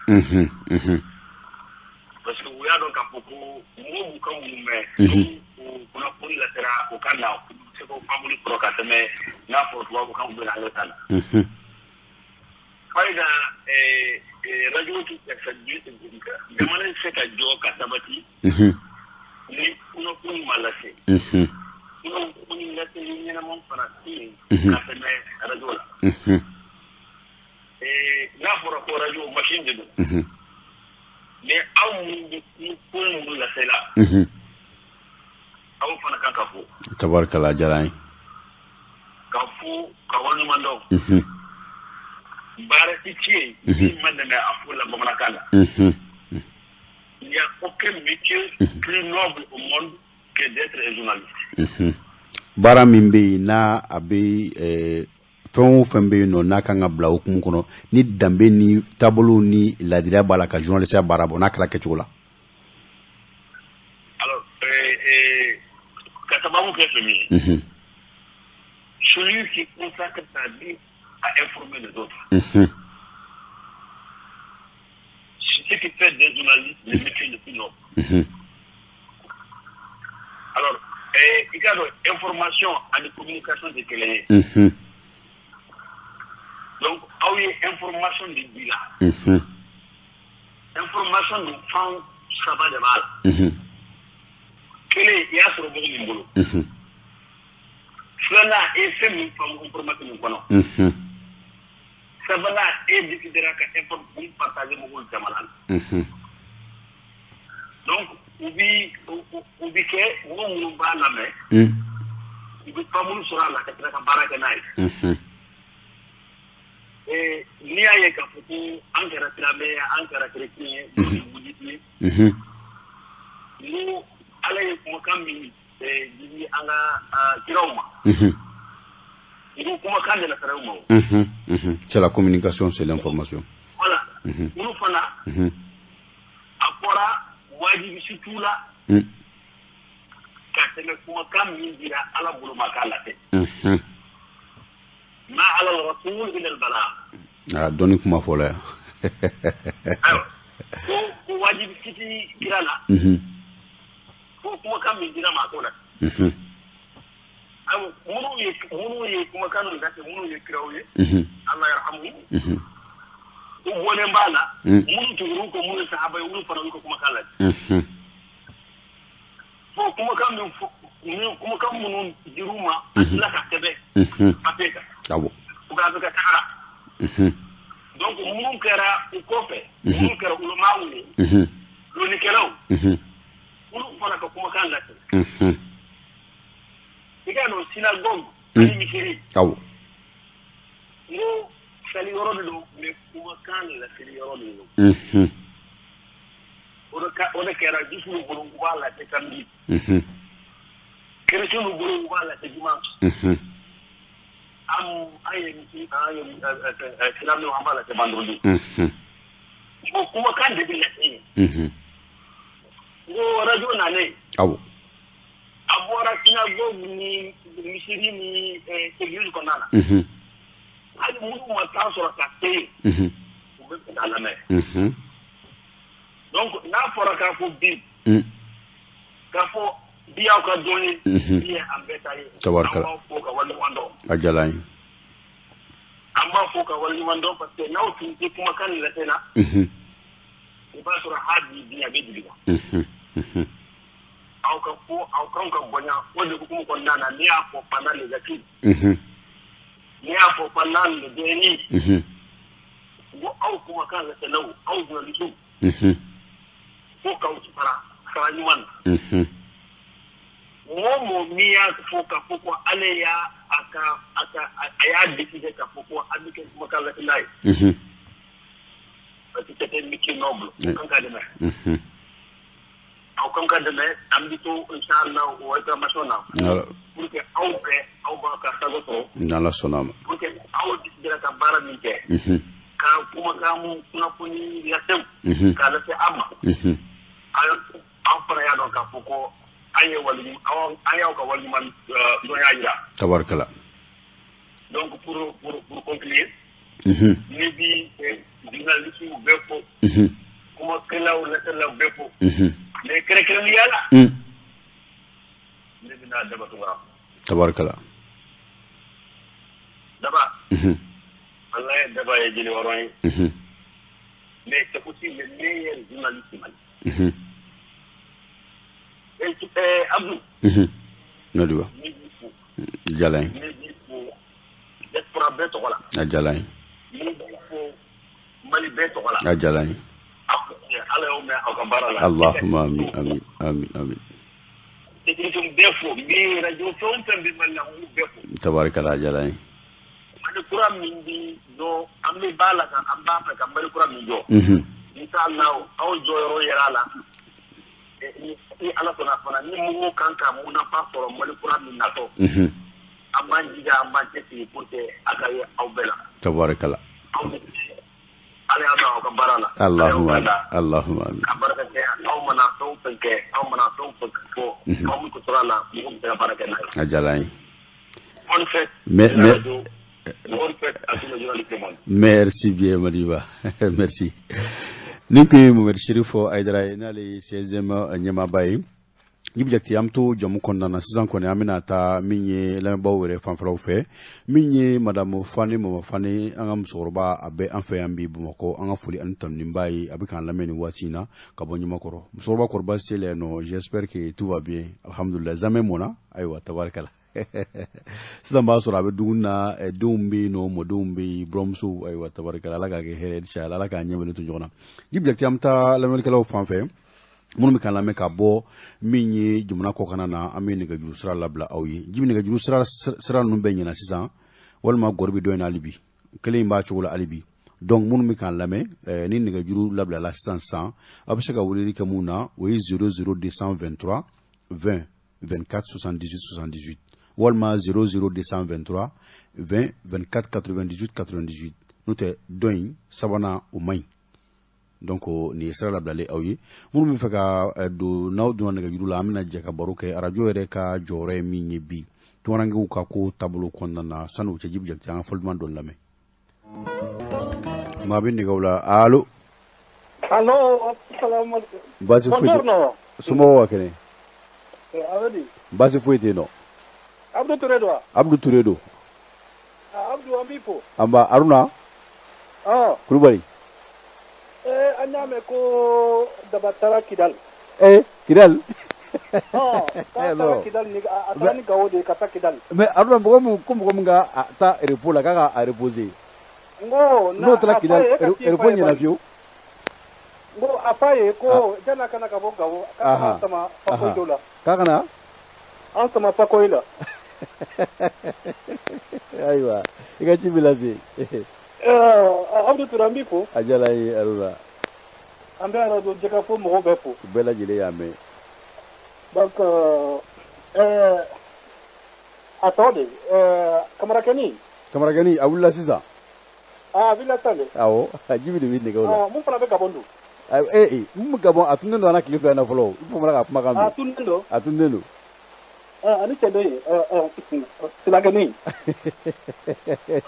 S4: parce que u y'a dɔn k'a fɔ ko mɔgɔw b'u ka minnu mɛn, n'u kunnafoni lasera o kan na, u bɛ se k'o faamuli sɔrɔ ka tɛmɛ n'a fɔ tubabukan bɛ na ta la. Fayida radio tɛ jamana tɛ se ka jɔ ka sabati ni kunnafoni ma lase. Kunnafoni laseli ɲɛnama fana tɛ yen ka tɛmɛ radio la. N'a fɔra ko radio machine de don, mais aw minnu bɛ ko minnu lasela, aw fana kan ka fo.
S1: Tabarikala, a diyara n ye.
S4: Ka fo ka waleɲuman dɔn. Baara ti tiɲɛ min ma dɛmɛ a fo la bamanankan na. Il n'y a aucun métier plus noble au monde que d'être un journaliste.
S1: Baara min bɛ yen n'a a bɛ fɛn o fɛn bɛ yen nɔ, n'a kan ka bila hukumu kɔnɔ ni danbe ni taabolow ni laadiriya b'a la, ka journaliste baara bɔ n'a kɛra kɛcogo la.
S4: Alors, ka sababu kɛ fɛn min ye, celui qui consacre sa vie à informer les autres. C'est ce qui fait des journalistes le métier le plus noble. Alors, i k'a dɔn, information ani communication tɛ kelen ye. Donc aw ye information de di la. Information dun, fan saba de b'a la. Kelen, i y'a sɔrɔ mɔgɔ min bolo. Filanan, e ye fɛn min faamu information min kɔnɔ. Sabanan, e décidera ka information partager mɔgɔw jamana na. Donc u bi kɛ mɔgɔ minnu b'a lamɛn, u bɛ faamuli sɔrɔ a la ka tila ka baara kɛ n'a ye. N'i y'a ye k'a fɔ ko an kɛra silamɛ ye, an kɛra chrétien ye, dɔw ye bouddhiste ye, ni Ala ye kumakan min di an ka kiraw ma, i ko kumakan de lasara u ma o.
S1: C'est la communication, c'est l'information.
S4: Voilà. Olu fana, a fɔra wajibi si t'u la ka tɛmɛ kumakan min dira Ala bolo ma k'a lase. Ma ala rasul illa al balagh.
S1: Ah, dɔnni kuma fɔlɔ yan.
S4: Ayiwa, ko wajibi si ti kira la, ko kumakan min dira ma, a t'o la. Ayiwa, minnu ye kumakan ninnu lase, minnu ye kiraw ye, Allah yarhamu,
S5: U bɔlen b'a la, minnu tugur'u kɔ, minnu ye sahaba ye, olu fana y'u ka kumakan lajɛ. Fo kumakan min fɔ, kumakan minnu dir'u ma, a tila ka sɛbɛn papier kan. U ka bɛ ka tagara. Donc minnu kɛra u kɔfɛ, minnu kɛra ulamaw ye, lɔnnikɛlaw, olu fana ka kumakan lajɛ. I k'a dɔn synagogue ani misiri. N ko sali yɔrɔ de don, mais kumakan laseli yɔrɔ de don. O de kɛra juifs bolo, u b'a lase samedi. Chrétiens bolo, u b'a lase dimanche. An ye silamɛw, an b'a lase vendredi. N ko kumakan de bɛ lase yen. N ko radio nalen. A bɔra synagogue ni misiri ni église kɔnɔna na. Hali minnu ma temps sɔrɔ ka se yen, u bɛ fɛ k'a lamɛn. Donc n'a fɔra k'a fɔ bi, k'a fɔ bi y'aw ka don ye, bi ye an bɛɛ ta ye.
S1: Tabarikala.
S5: An b'aw fo ka waleɲuman dɔn.
S1: A diyara an ye.
S5: An b'a fo ka waleɲuman dɔn parce que n'aw tun tɛ kumakan nin lase na, i b'a sɔrɔ hali bi a bɛ jigin. Aw ka fo, aw kan ka bonya o de hukumu kɔnɔna na. Ne y'a fɔ pendant les acquis, ne y'a fɔ pendant le DNI, n ko aw kumakan laselaw, aw journalistes, fo k'aw fara sara ɲuman na. Mɔgɔ o mɔgɔ min y'a fɔ k'a fɔ ko ale y'a a ka a ka a y'a décider k'a fɔ ko a bɛ kɛ kumakan lasela ye, parce que c'est un métier noble, o kan ka dɛmɛ. Aw kan ka dɛmɛ. An bɛ to inchallah o réclamation na pour que aw bɛɛ, aw b'a ka sago sɔrɔ.
S1: N'Ala sɔnna a ma.
S5: Pour que aw décidera ka baara min kɛ, ka kumakan mun kunnafoni lasew k'a lase an ma, aw fana y'a dɔn k'a fɔ ko an ye wali, an y'aw ka waleɲuman dɔnya jira.
S1: Tabarikala.
S5: Donc pour conclure, ne bi journaliste bɛɛ fo, kumakɛlaw laselaw bɛɛ fo, mais kɛrɛnkɛrɛnnenya la, ne bɛna Daba Tunkara.
S1: Tabarikala.
S5: Daba. Wallahi Daba ye jeli hɔrɔn ye. Mais c'est aussi le meilleur journaliste du Mali. Abdou.
S1: Nadiba.
S5: Ne b'i fo.
S1: Diyara n ye.
S5: Ne b'i fo diaspora bɛɛ tɔgɔ la.
S1: A diyara n ye.
S5: Ne b'i fo Mali bɛɛ tɔgɔ la.
S1: A diyara n ye.
S5: Ala y'aw mɛn aw ka baara la.
S1: Allahumma amin amin amin amin.
S5: Sécurité bɛɛ fo, n bɛ radio fɛn o fɛn bɛ Mali la, n b'u bɛɛ fo.
S1: Tabarikala, a diyara n ye.
S5: Mali kura min bi jɔ, an bɛ b'a la kan, an b'a fɛ ka Mali kura min jɔ. Inshallah aw jɔyɔrɔ yɛrɛ a la. Ni Ala sɔnna fana, ni mɔgɔw kan ka nafa sɔrɔ Mali kura min natɔ, an b'an jija, an b'an cɛsiri pour que a ka ye aw bɛɛ la.
S1: Tabarikala.
S5: Aw bɛ Ala y'a mɛn aw ka baara la.
S1: Allahumma Allahumma amin.
S5: Ka barika kɛ, aw mana fɛn o fɛn kɛ, aw mana fɛn o fɛn fɔ, aw bɛ sɔrɔ a la, mɔgɔ bɛ se ka baara kɛ n'a ye.
S1: A diyara n ye.
S5: Bonne fête.
S1: Mais
S5: bonne fête à tous les journalistes du monde.
S1: Merci bien Madiba. Merci. Nin kun ye Mohamed Cherif Haidara ye, n'ale ye 16e ɲɛmaaba ye. Jibi Jakite, an bɛ to jamu kɔnɔna na sisan kɔni, an bɛna taa min ye lamɛnbaaw yɛrɛ fanfɛlaw fɛ, min ye Madame Fane, Mama Fane, an ka musokɔrɔba, a bɛ an fɛ yan bi Bamakɔ. An ka foli ani tanuni b'a ye, a bɛ k'an lamɛn nin waati in na ka bɔ Ɲamakɔrɔ. Musokɔrɔba kɔrɔba selen yan nɔ, j'espère que tout va bien, alhamdulillah. Zamɛ mɔnna, ayiwa tabarikala. Sisan b'a sɔrɔ a bɛ dumuni na, denw bɛ yen nɔ, mɔdenw bɛ yen, buramusow, ayiwa tabarikala. Ala k'a kɛ hɛrɛ ye, inshallah, Ala k'a ɲɛ to ɲɔgɔn na. Jibi Jakite, an bɛ taa lamɛnnikɛlaw fan fɛ minnu bɛ k'an lamɛn ka bɔ min ye jamana kɔkanna na. An bɛ nɛgɛjuru sira labila aw ye. Jibi, nɛgɛjuru sira ninnu bɛɛ ɲɛna sisan, walima gɔri bɛ dɔ in na hali bi, kelen in b'a cogo la hali bi. Donc minnu bɛ k'an lamɛn, ni nɛgɛjuru labilala sisan sisan, aw bɛ se ka weleli kɛ mun na, o ye 00 223 20 24 78 78 walima 00 223 20 24 98 98. N'o tɛ dɔ in sabanan o man ɲi. Donc nin ye sira labilalen aw ye. Minnu bɛ fɛ ka don, n'aw donna nɛgɛjuru la, an bɛna jɛ ka baro kɛ arajo yɛrɛ ka jɔyɔrɔ ye min ye bi tunkarankew ka ko taabolo kɔnɔna na. Sani o cɛ, Jibi Jakite, an ka fɔli duman dɔ lamɛn. Maa bɛ nɛgɛw la. Allo.
S6: Allo, salaamaaleykum.
S1: Baasi foyi tɛ. Somɔgɔw ka kɛnɛ? Baasi foyi tɛ yen nɔ.
S6: Abdou Touré don wa?
S1: Abdou Touré don.
S6: Abdou, an b'i fo.
S1: An ba Aruna. Kulubali.
S6: An y'a mɛn ko daba taara Kidal.
S1: Kidal.
S6: K'a taara Kidal ni a taara ni Gawo de ye ka taa Kidal.
S1: Mais Haruna, mɔgɔ min ko mɔgɔ min ka taa repos la, k'a ka a reposer.
S6: N ko
S1: n'o taara Kidal, repos ɲɛna fiyewu.
S6: N ko a f'a ye ko janni kana ka bɔ Gawo, k'a kana sama Fakoyi dɔ la.
S1: K'a kana?
S6: An sama Fakoyi la.
S1: Ayiwa, i ka ci bɛ lase.
S6: Abdou Touré, an b'i fo.
S1: A diyara n ye Haruna.
S6: An bɛ arajo Jɛkafɔ mɔgɔw bɛɛ fo.
S1: U bɛɛ lajɛlen y'a mɛn.
S6: Donc a tɔ de Kamarakɛni.
S1: Kamarakɛni a wulila sisan.
S6: A wulila sisan de.
S1: Awɔ, Jibi de bɛ nɛgɛw la.
S6: Mun fana bɛ Gabon don.
S1: Mun bɛ Gabon, a tunnen don an na tile fila in na fɔlɔ, i famana ka kumakan mɛn.
S6: A tunnen don.
S1: A tunnen don.
S6: Ani cɛ dɔ ye Silakɛni.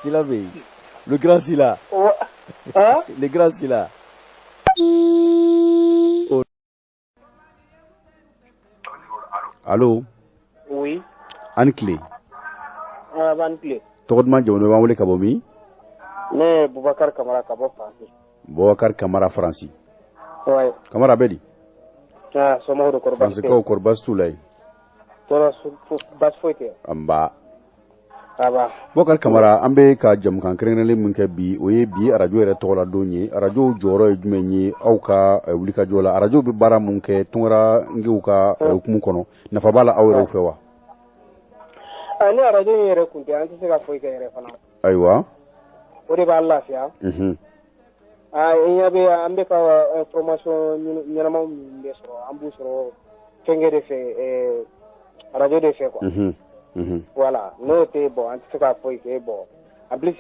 S1: Sila bɛ yen. Le grand Sila.
S6: Hein?
S1: Le grand Sila. Oh. Allô?
S6: Oui.
S1: An tile.
S6: An tile.
S1: Tɔgɔ duman, jamu duman, b'an wele ka bɔ min?
S6: Ne ye Bubakari Kamara ka bɔ Faransi.
S1: Bubakari Kamara, Faransi.
S6: Oui.
S1: Kamara bɛ di?
S6: Ah, somɔgɔw don, kɔri baasi tɛ?
S1: Faransikaw, kɔri baasi t'u la yen?
S6: Tɔɔrɔ baasi foyi tɛ.
S1: Nba.
S6: Aba.
S1: Bubakari Kamara, an bɛ ka jamukan kɛrɛnkɛrɛnlen min kɛ bi, o ye bi arajo yɛrɛ tɔgɔla don ye. Arajo jɔyɔrɔ ye jumɛn ye aw ka wulikajɔ la? Arajo bɛ baara mun kɛ tunkarankew ka hukumu kɔnɔ, nafa b'a la aw yɛrɛw fɛ wa?
S6: Ni arajo in yɛrɛ kun tɛ, an tɛ se ka foyi kɛ yɛrɛ fana.
S1: Ayiwa.
S6: O de b'a lafiya. I ɲɛ bɛ an bɛ ka information ɲɛnamaw min bɛ sɔrɔ, an b'u sɔrɔ fɛnkɛ de fɛ, arajo de fɛ quoi. Voilà, n'o tɛ bon, an tɛ se ka foyi kɛ bon. En plus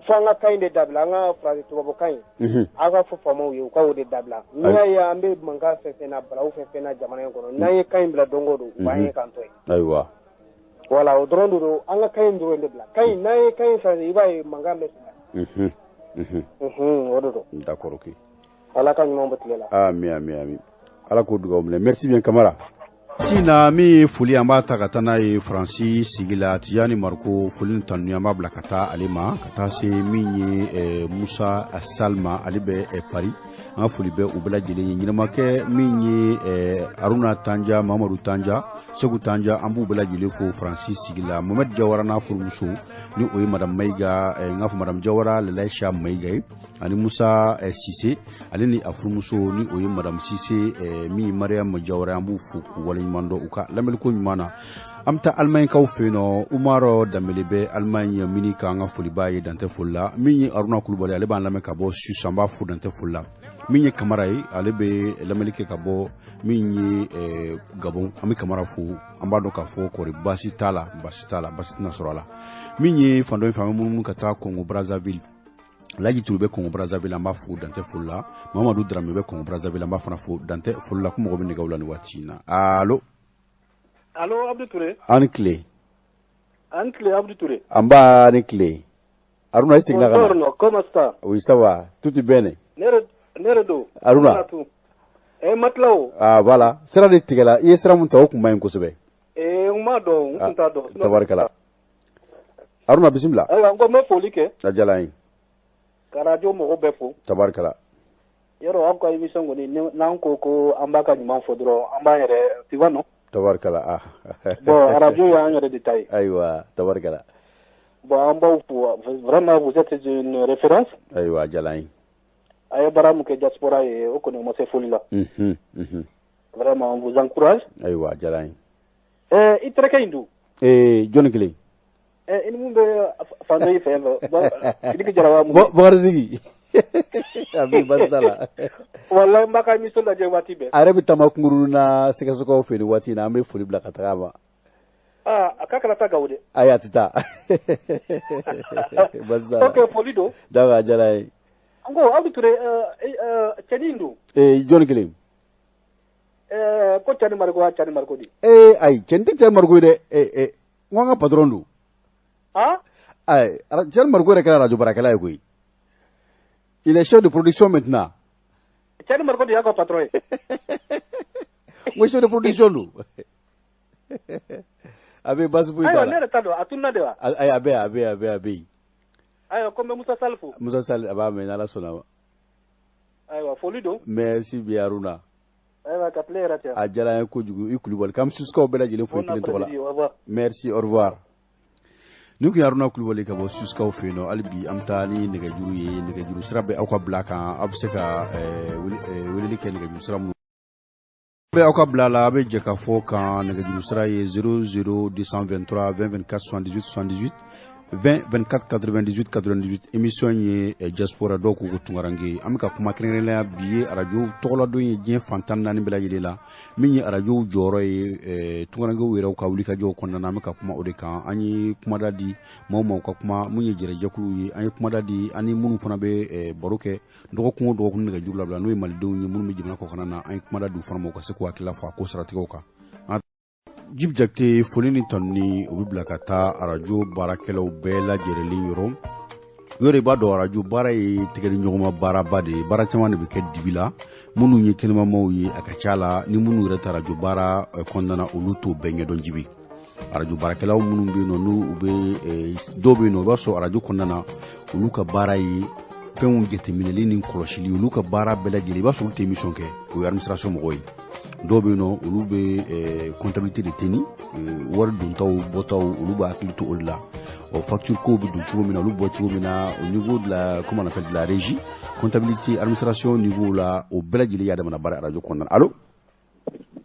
S6: fo an ka kan in de dabila, an ka faransi tubabukan in. Aw ka fɔ faamaw ye u ka o de dabila. N'i y'a ye an bɛ mankan fɛn fɛn na, balawu fɛn fɛn na jamana in kɔnɔ, n'an ye kan in bila don o don, u b'an ye k'an to yen.
S1: Ayiwa.
S6: Voilà, o dɔrɔn de don, an ka kan in dɔrɔn de bila. Kan in, n'an ye kan in changer, i b'a ye mankan bɛ sumaya. O de don.
S1: D'accord, ok.
S6: Ala ka ɲuman bɔ tile la.
S1: Ami ami ami. Ala k'o dugawu minɛ. Merci bien Kamara. Tina min ye foli, an b'a ta ka taa n'a ye Faransi sigi la. Tijani Mariko, foli ni tanuni an b'a bila ka taa ale ma, ka taa se min ye Musa Salma, ale bɛ Paris. An ka foli bɛ u bɛɛ lajɛlen ye. Ɲɛnɛmakɛ min ye Haruna Tanja, Mamadu Tanja, Segu Tanja, an b'u bɛɛ lajɛlen fo Faransi sigi la. Mohamed Jawara n'a furumuso ni o ye Madame Mayiga, n k'a fɔ Madame Jawara Lalaïcha Mayiga ye, ani Musa Sise, ale ni a furumuso ni o ye Madame Sise, min Mariam Jawara, an b'u fo k'u waleɲuman dɔn u ka lamɛnliko ɲuman na. An bɛ taa Alimaɲikaw fɛ yen nɔ. Umar Danbele bɛ Alimaɲi mini k'an ka foli b'a ye dantɛ foli la. Min ye Haruna Kulubali, ale b'an lamɛn ka bɔ Suisse, an b'a fo dantɛ foli la. Min ye Kamara ye, ale bɛ lamɛnni kɛ ka bɔ min ye Gabon, an bɛ Kamara fo, an b'a dɔn k'a fɔ kɔri baasi t'a la, baasi t'a la, baasi tɛna sɔrɔ a la. Min ye fan dɔ in fɛ, an bɛ munumunu ka taa Congo Brazzaville. Laji Turu bɛ Congo Brazzaville, an b'a fo dantɛ foli la. Mamadu Darame bɛ Congo Brazzaville, an b'a fana fo dantɛ foli la. Ko mɔgɔ bɛ nɛgɛw la nin waati in na. Allo.
S6: Allo, Abdou Touré.
S1: An ni tile.
S6: An ni tile, Abdou Touré.
S1: An b'a ni tile. Haruna, i seginna ka na.
S6: Buongiorno, come sta?
S1: Oui, ça va. Tutto bene.
S6: Ne yɛrɛ don.
S1: Haruna.
S6: Matlaw.
S1: Ah, voilà. Sira de tigɛla. I ye sira mun ta, o kun man ɲi kosɛbɛ.
S6: N m'a dɔn, n kun t'a dɔn.
S1: Tabarikala. Haruna, bisimila.
S6: Ayiwa, n ko n bɛ foli kɛ.
S1: A diyara n ye.
S6: Ka radio mɔgɔw bɛɛ fo.
S1: Tabarikala.
S6: Yɔrɔ aw ka émission kɔni, n'an ko ko an b'a ka ɲuman fɔ dɔrɔn, an b'an yɛrɛ, tu vois non?
S1: Tabarikala. Ah.
S6: Bon, radio y'an yɛrɛ de ta ye.
S1: Ayiwa, tabarikala.
S6: Bon, an b'aw fo, vraiment vous êtes une référence.
S1: Ayiwa, a diyara n ye.
S6: A ye baara mun kɛ diaspora ye, o kɔni o ma se foli la. Vraiment, on vous encourage.
S1: Ayiwa, a diyara n ye.
S6: I terikɛ in dun?
S1: Jɔnni kelen?
S6: I ni mun bɛ fan dɔ i fɛ yan fɛ, Sidiki Jara wa mun?
S1: Bakari Sigi. A bɛ baasi t'a la.
S6: Walahi, n b'a ka émission lajɛ waati bɛɛ.
S1: A yɛrɛ bɛ taama kunkurunin na Sikasokaw fɛ nin waati in na, an bɛ foli bila ka taga a ma.
S6: Ah, a k'a kana taa Gawo dɛ.
S1: Ayi, a tɛ taa. Baasi t'a la.
S6: Ok, foli don.
S1: D'accord, a diyara n ye.
S6: N ko Abdou Touré, cɛnin in dun?
S1: Jɔnni kelen?
S6: Ko Cani Mariko wa Cani Mariko de?
S1: Ayi, cɛnin tɛ Cani Mariko ye dɛ. N ko an ka patron don.
S6: Ah?
S1: Ayi, Cani Mariko yɛrɛ kɛra radio baarakɛla ye koyi. Il est chef de production maintenant.
S6: Cani Mariko de y'a ka patron ye.
S1: N ko chef de production don. A bɛ baasi foyi t'a la.
S6: Ayiwa, ne yɛrɛ t'a dɔn, a tununna de wa?
S1: Ayi, a bɛ yan, a bɛ yan, a bɛ yan, a bɛ yen.
S6: Ayiwa, ko n bɛ Musa Sali fo.
S1: Musa Sali, a b'a mɛn n'Ala sɔnna ma.
S6: Ayiwa foli don.
S1: Merci bien Haruna.
S6: Ayiwa ka tile yɛrɛ tɛ.
S1: A diyara an ye kojugu i Kulubali k'an bɛ Susukaw bɛɛ lajɛlen fo i kelen tɔgɔ la. Merci, au revoir. Ni kun ye Haruna Kulubali ka bɔ Susukaw fɛ yen nɔ. Hali bi an bɛ taa ni nɛgɛjuru ye, nɛgɛjuru sira bɛ aw ka bila kan, aw bɛ se ka weleli kɛ nɛgɛjuru sira minnu bɛ aw ka bila la, a bɛ jɛ ka fɔ kan. Nɛgɛjuru sira ye 00 223 20 24 78 78 20 24 98 98. Émission ye diaspora, dɔw ko ko tunkaranke. An bɛ ka kuma kɛrɛnkɛrɛnnenya, bi ye arajo tɔgɔladon ye diɲɛ fan 14 bɛɛ lajɛlen la, min ye arajow jɔyɔrɔ ye tunkarankew yɛrɛw ka wulikajɔw kɔnɔna na. An bɛ ka kuma o de kan. An ye kumada di maaw ma u ka kuma, mun ye jɛrɛjɛkuluw ye, an ye kumada di ani minnu fana bɛ baro kɛ dɔgɔkun o dɔgɔkun nɛgɛjuru labila, n'o ye malidenw ye minnu bɛ jamana kɔkanna na. An ye kumada di u fana ma u ka se k'u hakilila fɔ a ko siratigɛw kan. Jibi Jakite, foli ni tanuni o bɛ bila ka taa arajo baarakɛlaw bɛɛ lajɛlen yɔrɔ yɔrɔ. I b'a dɔn arajo baara ye tigɛli ɲɔgɔnma baaraba de ye, baara caman de bɛ kɛ dibi la. Minnu ye kɛnɛmamaw ye, a ka ca la ni minnu yɛrɛ ta arajo baara kɔnɔna na, olu t'o bɛɛ ɲɛdɔn. Jibi, arajo baarakɛlaw minnu bɛ yen nɔ, n'u bɛ dɔw bɛ yen nɔ, i b'a sɔrɔ arajo kɔnɔna na, olu ka baara ye fɛnw jateminɛli ni kɔlɔsili. Olu ka baara bɛɛ lajɛlen, i b'a sɔrɔ olu tɛ émission kɛ, o ye administration mɔgɔw ye. Dɔw bɛ yen nɔ, olu bɛ comptabilité de teni, wari dontaw bɔtaw, olu b'a hakili to o de la. Ɔ facture kow bɛ don cogo min na, olu bɔ cogo min na, au niveau de la, comment on appelle, de la régie, comptabilité, administration niveau la, o bɛɛ lajɛlen y'a damana baara arajo kɔnɔna na. Allo?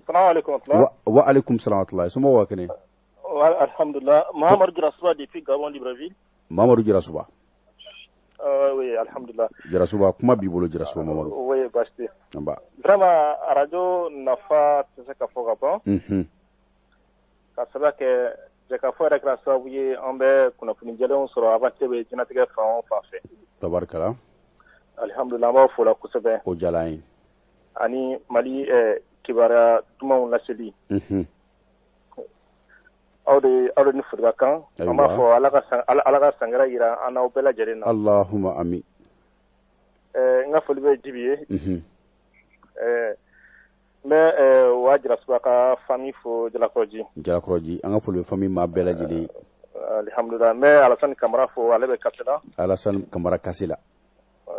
S6: Salamu alaikum.
S1: Wa alaikum salam wa rahmatulah. Somɔgɔw ka kɛnɛ?
S6: Alhamdulillah. Mahamadou Dirasuba depuis Gabon, Libreville.
S1: Mahamadou Dirasuba.
S6: Oui, alhamdulillah.
S1: Dirasuba, kuma b'i bolo Dirasuba Mamadou.
S6: Oui, baasi tɛ.
S1: Nba.
S6: Vraiment, arajo nafa tɛ se ka fɔ ka ban. Ka sababu kɛ jɛkafɔ yɛrɛ kɛra sababu ye an bɛ kunnafoni jɛlenw sɔrɔ avanti bɛ diɲɛlatigɛ fan o fan fɛ.
S1: Tabarikala.
S6: Alhamdulillah, an b'aw fo la kosɛbɛ.
S1: O diyara an ye.
S6: Ani Mali kibaruya dumanw laseli. Aw de ni foli ka kan. An b'a fɔ Ala ka san wɛrɛ yira an n'aw bɛɛ lajɛlen na.
S1: Allahumma amin.
S6: N ka foli bɛ Jibi ye. N bɛ wa Jarasuba ka famille fo Jalakɔrɔji.
S1: Jalakɔrɔji, an ka foli bɛ famille maa bɛɛ lajɛlen.
S6: Alhamdulillah, n bɛ Alasani Kamara fo, ale bɛ Kasela.
S1: Alasani Kamara Kasela.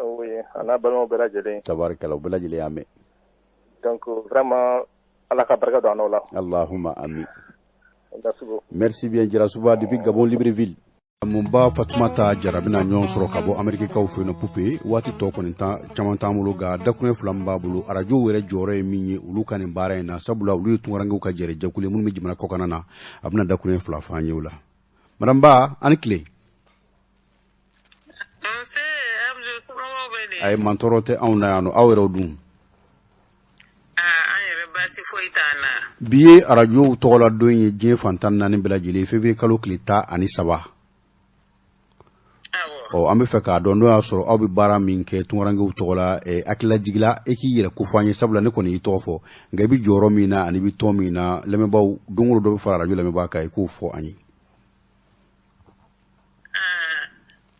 S6: Oui, a n'a balimaw bɛɛ lajɛlen.
S1: Tabarikala, u bɛɛ lajɛlen y'a mɛn.
S6: Donc vraiment, Ala ka barika don an n'aw la.
S1: Allahumma amin. Merci bien Dirasuba depuis Gabon, Libreville. Mun ba Fatumata Jara bɛna ɲɔgɔn sɔrɔ ka bɔ Amerikikaw fɛ yen nɔ. Pupe, waati tɔ kɔni caman t'an bolo, nka dakuruɲɛ fila min b'a bolo, arajow yɛrɛ jɔyɔrɔ ye min ye olu ka nin baara in na, sabula olu ye tunkarankew ka jɛrɛ jɛkulu ye minnu bɛ jamana kɔkanna na. A bɛna dakuruɲɛ fila fɔ an ye o la. Madame Ba, a ni tile.
S7: Nse Abdou, somɔgɔw bɛ di?
S1: A ye mantɔɔrɔ tɛ anw na yan nɔ, aw yɛrɛw dun?
S7: An yɛrɛ baasi foyi t'an na.
S1: Bi ye arajow tɔgɔla don ye diɲɛ fan 14 bɛɛ lajɛlen, février kalo tile 13. Ɔ an bɛ fɛ k'a dɔn, n'o y'a sɔrɔ aw bɛ baara min kɛ tunkarankew tɔgɔ la, hakililajigila e k'i yɛrɛ ko fɔ an ye, sabula ne kɔni y'i tɔgɔ fɔ, nka i bɛ jɔyɔrɔ min na ani i bɛ tɔn min na, lamɛnbaaw don o don dɔ bɛ fara arajo lamɛnbaa kan, i k'o fɔ an ye.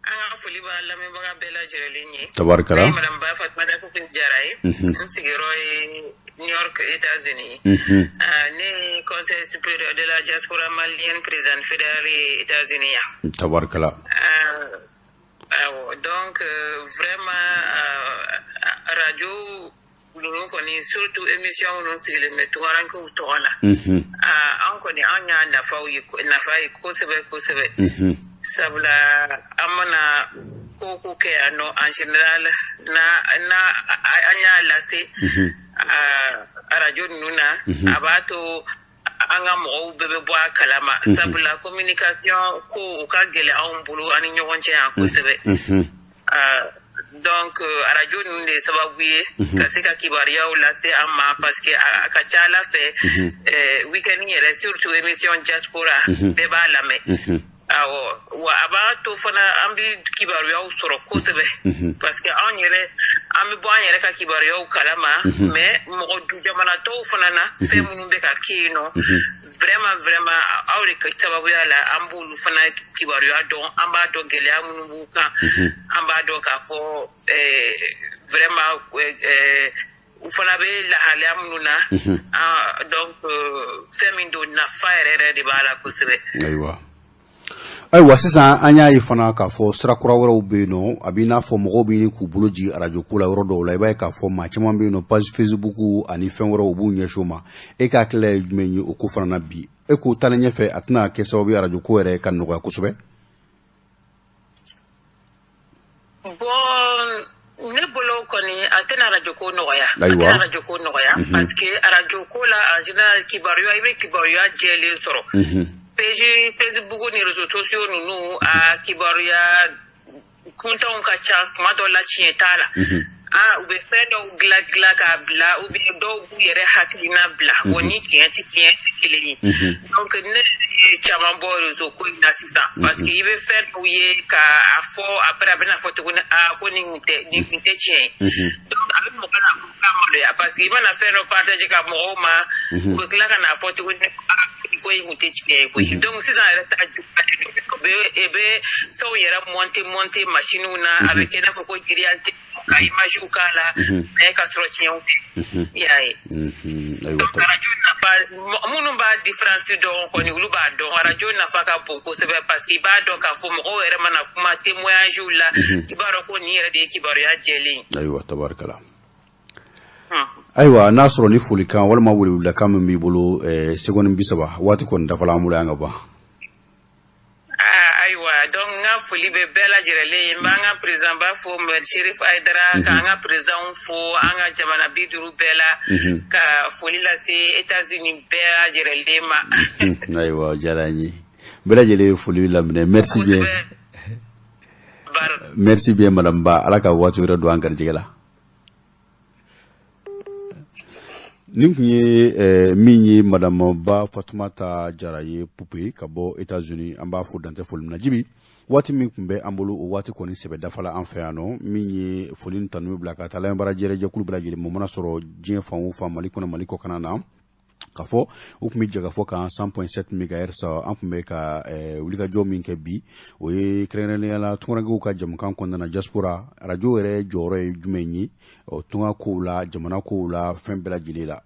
S7: An ka foli b'a lamɛnbaga bɛɛ lajɛlen ye.
S1: Tabarikala.
S7: Ne ye Madame Ba Fatumata Kupe Jara ye. N sigiyɔrɔ ye New York, États-Unis. Ne ye Conseil supérieur de la diaspora malienne, présidente fédérale ye États-Unis yan.
S1: Tabarikala.
S7: Awɔ, donc vraiment radio ninnu kɔni, surtout émission minnu sigilen bɛ tunkarankew tɔgɔ la. An kɔni an y'a nafaw ye, nafa ye kosɛbɛ kosɛbɛ. Sabula an mana ko ko kɛ yan nɔ, en général na an y'a lase arajo ninnu na, a b'a to an ka mɔgɔw bɛɛ bɛ bɔ a kalama, sabula communication ko o ka gɛlɛn anw bolo an ni ɲɔgɔn cɛ yan kosɛbɛ. Donc arajo ninnu de ye sababu ye ka se ka kibaruyaw lase an ma, parce que a ka ca Ala fɛ, week-end yɛrɛ, surtout émission diaspora, bɛɛ b'a lamɛn. Awɔ, wa a b'a to fana an bɛ kibaruyaw sɔrɔ kosɛbɛ, parce que anw yɛrɛ an bɛ bɔ an yɛrɛ ka kibaruyaw kalama, mais mɔgɔ du jamana tɔw fana na, fɛn minnu bɛ ka kɛ yen nɔ, vraiment vraiment, aw de sababuya la an b'olu fana kibaruya dɔn, an b'a dɔn gɛlɛya minnu b'u kan, an b'a dɔn k'a fɔ vraiment u fana bɛ lahalaya minnu na. Donc fɛn min don, nafa yɛrɛ yɛrɛ de b'a la kosɛbɛ.
S1: Ayiwa. Ayiwa, sisan an y'a ye fana k'a fɔ sira kura wɛrɛw bɛ yen nɔ. A b'i n'a fɔ mɔgɔw bɛ ɲini k'u bolo jigin arajo ko la yɔrɔ dɔw la. I b'a ye k'a fɔ maa caman bɛ yen nɔ, page Facebook ani fɛn wɛrɛw, u b'u ɲɛsin o ma. E ka hakilila ye jumɛn ye o ko fana na bi? E ko taalen ɲɛfɛ, a tɛna kɛ sababu ye arajo ko yɛrɛ ka nɔgɔya kosɛbɛ?
S7: Bon, ne bolo kɔni, a tɛna arajo ko nɔgɔya. A tɛna arajo ko nɔgɔya, parce que arajo ko la, en général, kibaruya, i bɛ kibaruya jɛlen sɔrɔ. Page Facebook ni réseaux sociaux ninnu, a kibaruya kuntanw ka ca. Tuma dɔw la, tiɲɛ t'a la. Ah, u bɛ fɛn dɔw dilan dilan k'a bila, ou bien dɔw b'u yɛrɛ hakilina bila, o ni tiɲɛ tɛ kelen ye. Donc ne ye caman bɔ réseau ko in na sisan, parce que i bɛ fɛn dɔw ye k'a fɔ, après a bɛna fɔ tuguni: aa, ko nin tɛ, nin kun tɛ tiɲɛ ye. Donc a bɛ mɔgɔ la ka maloya, parce que i mana fɛn dɔ partager ka mɔgɔw ma, u bɛ tila ka n'a fɔ tuguni: aa, ko in kun tɛ tiɲɛ ye koyi. Donc sisan yɛrɛ ta juguyalen don. U bɛ e bɛ fɛnw yɛrɛ monter monter machine na, a bɛ kɛ i n'a fɔ ko réalité, ka image k'a la, mais ka sɔrɔ tiɲɛw tɛ, i y'a ye. Donc arajo nafa, minnu b'a différence dɔn kɔni, olu b'a dɔn. Arajo nafa ka bon kosɛbɛ, parce que i b'a dɔn k'a fɔ mɔgɔw yɛrɛ mana kuma témoignage la, i b'a dɔn ko nin yɛrɛ de ye kibaruya jɛlen ye.
S1: Ayiwa, tabarikala. Ayiwa, n'a sɔrɔ ni folikan walima weleweledakan min b'i bolo, seconde 30, waati kɔni dafala an bolo yan ka ban.
S7: Ayiwa, donc n ka foli bɛ bɛɛ lajɛlen ye. N b'an ka président ba fo, Chérif Aïdara, k'an ka président fo, an ka jamana 50 bɛɛ la, ka foli lase États-Unis bɛɛ lajɛlen ma.
S1: Ayiwa, o diyara an ye. Bɛɛ lajɛlen ye foli laminɛ. Merci bien, merci bien, madame Ba. Ala ka waati wɛrɛ don an garijɛgɛ la. Nin tun ye min ye, madame Ba Fatumata Jara ye, Pupe, ka bɔ États-Unis. An b'a fo dantɛ foli min na. Jibi, waati min tun bɛ an bolo, o waati kɔni sɛbɛ dafala an fɛ yan nɔ. Min ye foli ni tanu bila ka taa lamɛnbaara jɛrɛjɛkulu bɛɛ lajɛlen ma, mana sɔrɔ diɲɛ fan o fan, Mali kɔnɔ, Mali kɔkana na, ka fɔ u tun bɛ jɛkafɔ kan 100.7 mégahertz. An tun bɛ ka wulikajɔ min kɛ bi, o ye kɛrɛnkɛrɛnnenya la tunkarankew ka jamukan kɔnɔna na, diaspora, arajo yɛrɛ jɔyɔrɔ ye jumɛn ye tunga kow la, jamana kow la, fɛn bɛɛ lajɛlen la.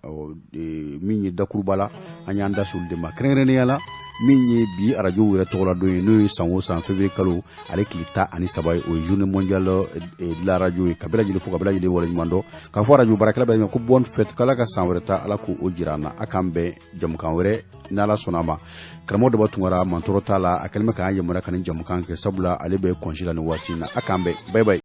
S1: Min ye dakuruba la, an y'an da se olu de ma, kɛrɛnkɛrɛnnenya la min ye bi arajo yɛrɛ tɔgɔla don ye, n'o ye san o san février kalo ale tile 13 ye, o ye journée mondiale de la radio ye. Ka bɛɛ lajɛlen fo, ka bɛɛ lajɛlen waleɲuman dɔn, k'a fɔ arajo baarakɛla bɛɛ lajɛlen ko bonne fête, k'Ala ka san wɛrɛ ta, Ala k'o jira an na. A k'an bɛn jamukan wɛrɛ n'Ala sɔnna a ma. Karamɔgɔ Daba Tunkara, mantɔrɔ t'a la, a kɛlen bɛ k'an yamaruya ka nin jamukan kɛ, sabula ale bɛ congé la nin waati in na. A k'an bɛn, bye bye.